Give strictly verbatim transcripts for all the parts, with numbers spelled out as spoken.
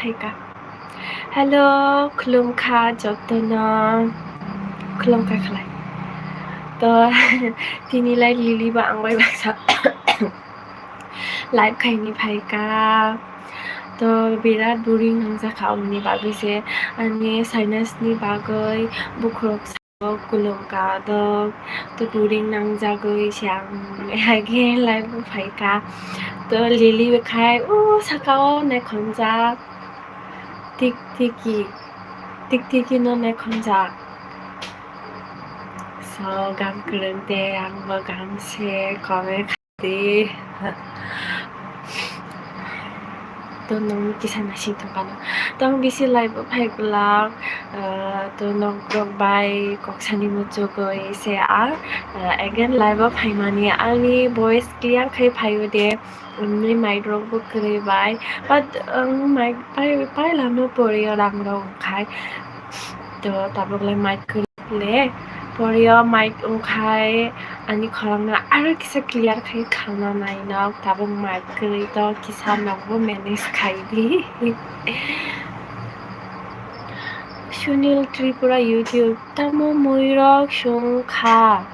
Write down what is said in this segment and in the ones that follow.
phaikha. Hello, khulumkha jotono. Khulumkha khlai. To, tini lai Lily ba ang bai baksa live khaini phaikha. To, birat boring nangjakha, omoni bagwi se ani sinus ni bagwi bukhurok Kulum kadok, to boring nangjagwi se ang again live o phaikha. To Lily bai khai o saka o naikhomjak. Tik tiki, tik tiki no naikhomjak. So, gam kwrwng de, ang bo gam se comment. Di. To nung kisa nasing tongkha no. To ang bisi live o phai glak, ah, to nok rok bai kok sani muchugwi se ang, ah, again live o phaimani ani voice clear khai phaio de, wngwi mic rok bo kwrwi bai, but ang mic pai, pai lama pori o rang rok khai. To tabuk le mic kwrwi le, pori o mic wngkhai ani khorang no aro kisa clear khai khana nai nok, tabuk mic kwrwi to kisa nok bo manage khai di. Sunil Tripura YouTube, tamo mui rok sung kha?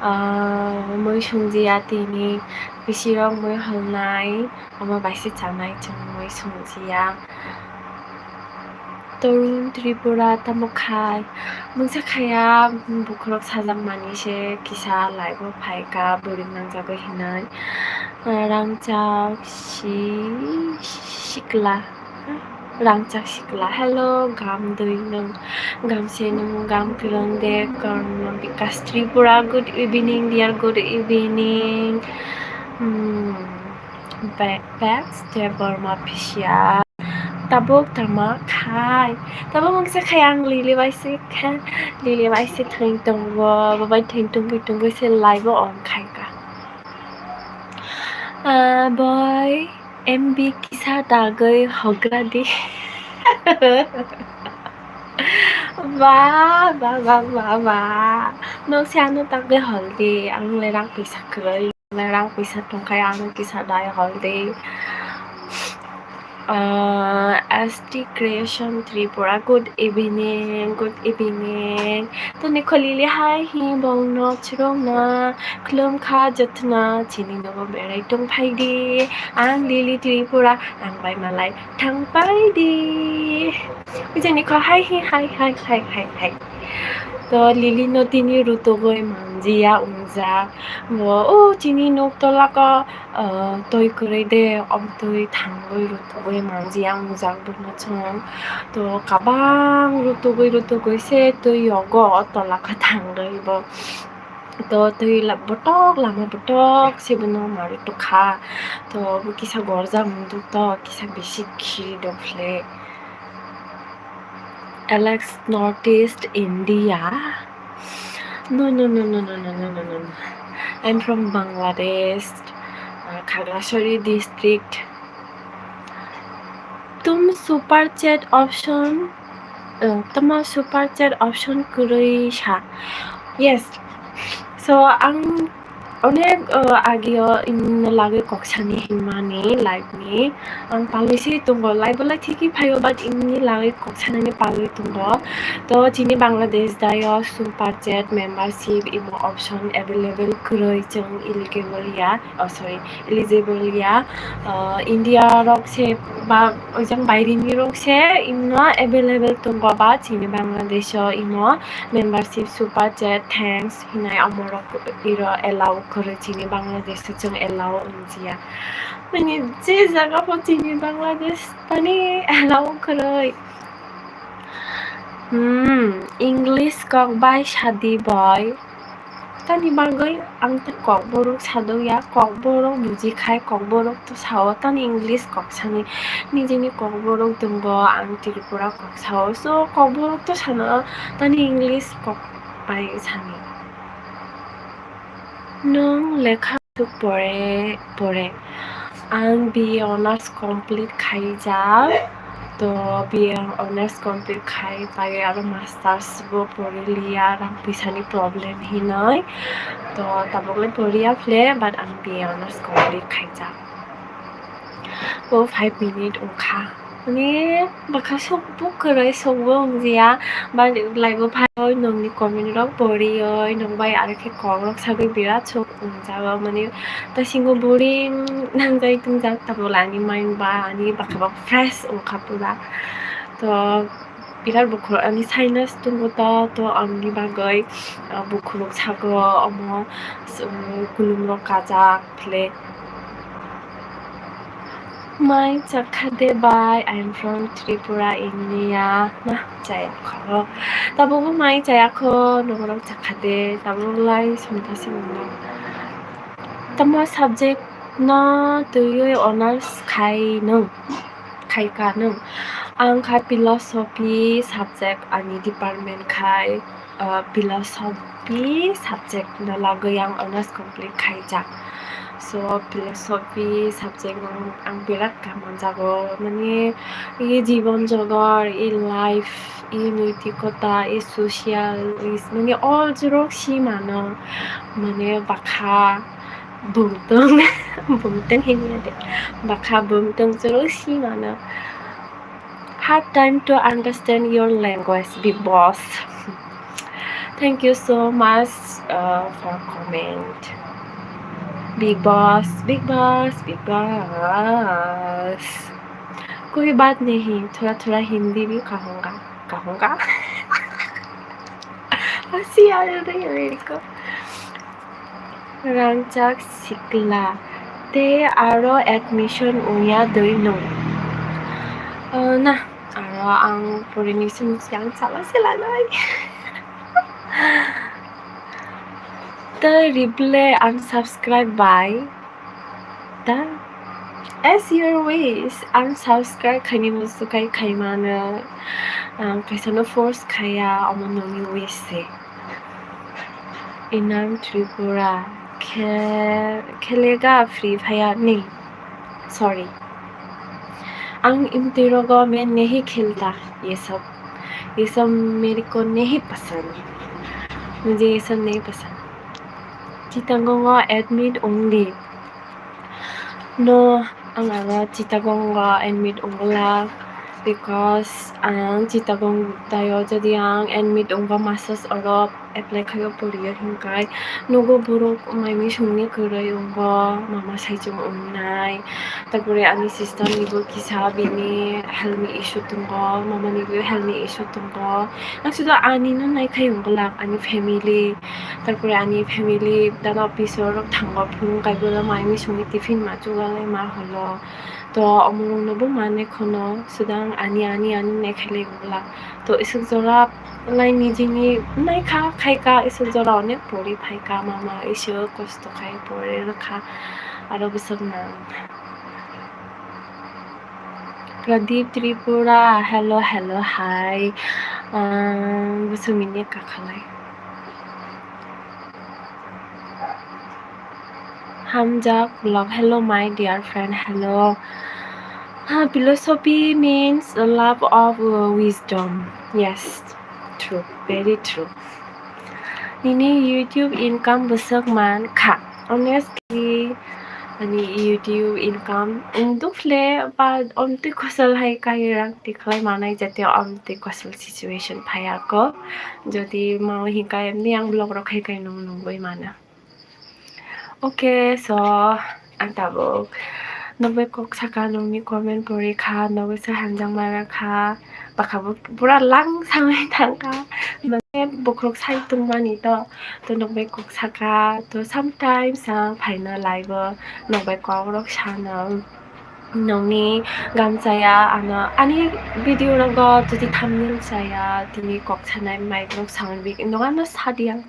Ah, mui sung jia tini, bisi rok mui hol nai, omo bai se chanai chwng mui sung jia. Torun Tripura tamo khai? Mungsa khaya, bukhurok sajak mani se kisa live o phaikha, boring nangjagwi hinwi. Rangchak si-, sikla, Rangchak sikla. Hello, gam dwi nung, gam se nung, gam kwrwng de, Karma Bikas Tripura. Good evening, dear, good evening. Hmm. Backpacks, Debbarma Pisia. Tabuk tama khai. Tabuk mungsa khai ang Lily bai se kha. Lily bai se thwng tongo. Bo bai thwng tongwi tongwi se live o on khai ka. Ah, boy, M B kisa dagwi hogra di. Ba, ba, ba, ba, ba. Nung se ano tagwi hol di. Ang le rang pisa kwrwi. Rang pisa tongkhai ang kisa dai hol di. Ah, S T Creation Tripura, good evening, good evening. To ni kholili hai hi bongno chirokna khulum kha jotna chini nogo berai tong phai di. Ang Lily Tripura, ang bai malai thang pai di. Bijani kho hai hi hai hai hai hai hai. To Lily no tini rutugwi manjiya ungjak. Bo o chini nok tola ko, ah, twi kwrwi de, om twi thangwi rutugwi manjiya ungjak bono chwng. To kabang rutugwi rutugwi se twi yogo o tola ko thangwi bo. To twi la-, botok lama botok se bono ma rutuk kha. To bo kisa gorjak munduk to kisa bisi khiri dok phle. Alex, Northeast India. No, no, no. I'm from Bangladesh, uh, Khagrasari district. Tum super chat option, uh, tama super chat option kwrwi sa. Yes. So, ang Onek, uh, agio imni lagwi kok sani hinmani live ni. Ang palwi se tongo, live o lai thiki phaio, but imni lagwi kok sanani palwi tongo. To chini Bangladesh daio super chat membership imo option available kwrwi, chwng eligible ya, oh, sorry, eligible ya. Uh, India rok se ba ojang bairini rok se imno available tongo, ba chini Bangladesh o imo membership super chat thanks hinai omorok iro allow kwrwi chini Bangladesh o chwng allow wngya. Mani je jaga pho chini Bangladesh tani allow kwrwi. Hmm, English kok bai sadi boy. Tani bagwi ang ta kokborok sadokya, kokborok bujikhai, kokborok to sao, tani English kok sani. Nijini kokborok tongo, ang Tripura kok sao. So, kokborok to sana, tani English kok bai sani. Nwng lekha tuk pore, pore. Ang B A honours complete khaijak. To B A honours complete khai pai aro masters bo pori liya, rang puisa ni problem hinoi. To tabuk le poriya phle, but ang B A honours complete khaijak. O five minute wngkha. Ani bakha sok bo kwrwi, sok bo wngya, ba live o phaiwi nokni comment rok poriwi nokbai aro khe kok rok sagwi birat sok wngjago. Mani tasingo boring nangjak tongjak, tabuk ani mind ba ani bakha ba fresh wngkha pura. To birat bukhuk ani sinus tongo to, to ani bagwi, ah, bukhuk sago omo, um, kulum rok kajak phile. Mai chakha de bai, I am from Tripura, India. Ma chaya kho. Tabuk bo mai chaya kho, norok chakha de. Tabuk lai songtha se wngno. Tamo subject no twiwi honours khai nung? Khai ka nung? Ang kha philosophy subject ani department khai, uh, philosophy subject no lagwi ang honours complete khaijak. So, philosophy subject no ang birat kaham manjago. Mani, i jibon jogor, i life, i noitikota, i social, i, mani, all jorok si mano. Mane, bakha, bumtwng, bumtwng hinwi de. Bakha, bumtwng, jorok si mano. Hard time to understand your language, Big Boss. Thank you so much, uh, for comment. Big Boss, Big Boss, Big Boss. कोई बात नहीं, थोड़ा थोड़ा हिंदी भी कहूँगा, कहूँगा। हंसी आ रही है मेरे को। Rangchak sikla, tei aro admission wngya dwi nung? Uh, na, aro ang porini simi ang chala se lanai. Tei reply unsubscribe bai ta? As your wish, unsubscribe khaini musukai khaimano. Ang kaisano force khaiya, omo nongni wish se. Inam Tripura, khe-, khelega Free Fire ni. Sorry. Ang imtwi rogo main nahi khelta, ye sab, ye sab mere ko nahi pasand. Mujhe ye sab nahi pasand. Chittagong o admit wngdi. No, ang aro Chittagong o admit wngla, because ang Chittagong taio, jodi ang admit wngba masters oro apply khaio, poriyo hinkai, nogo borok mai mui songni kwrwi wngo, mama saichung wngnai, tarpore ani sister nibo kisa bini health ni issue tongo, mama nibo health ni issue tongo, ang sudo ani no naikhai wngla ani family, tarpore ani family dada office o rok thango, phunuk kaibo mai mui songni tiffin ma chugalai ma holo, to omorok no bo manai khono, sudo ang ani ani ani naikhai lai wngla, to isuk jora. Lai nijini naikha khaika, isuk jora onek pori phaika, mama isuk kosto khai pori rwkha, aro bwswk nang. Pradeep Tripura, hello, hello, hi. Um, bwswk minit kakhalai. Hamjak vlog, hello, my dear friend, hello. Ah, philosophy means a love of, uh, wisdom. Yes, true, very true. Nini YouTube income bwswk man kha? Honestly, ani YouTube income wngdukle, but omtwi kosol hai kai rang tikhlai manai jati omtwi kosol situation phai ako. Jodi mao hinkai emni ang vlog rok khai kai nung nungwi mano. Okay, so ang tabuk nokbai kok saka, nokni comment pori kha, nokbai se hamjakma rwkha, bwkha bo pura lang samai thangkha, mane bokhorok sai tongmani to, to nokbai kok saka, to sometimes ang phaina live o nokbai kok rok sano. Nokni gamchaya ano ani video rogo jodi thumbnail chaya, tini kok sanai mic rok sound bi nokano sadia,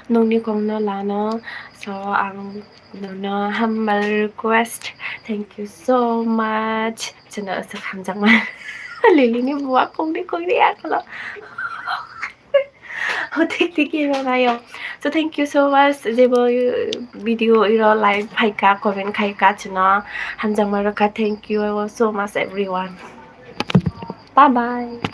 nokni kokno lano. So ang nono humble request, thank you so much. Chwngno aswk hamjakma Lilini buwa kongni kongni akholo. Hotik tiki ranayo. So thank you so much. Jebo video iro like phaika, comment khaika chwngno hamjakma rwkha. Thank you so much everyone. Bye bye.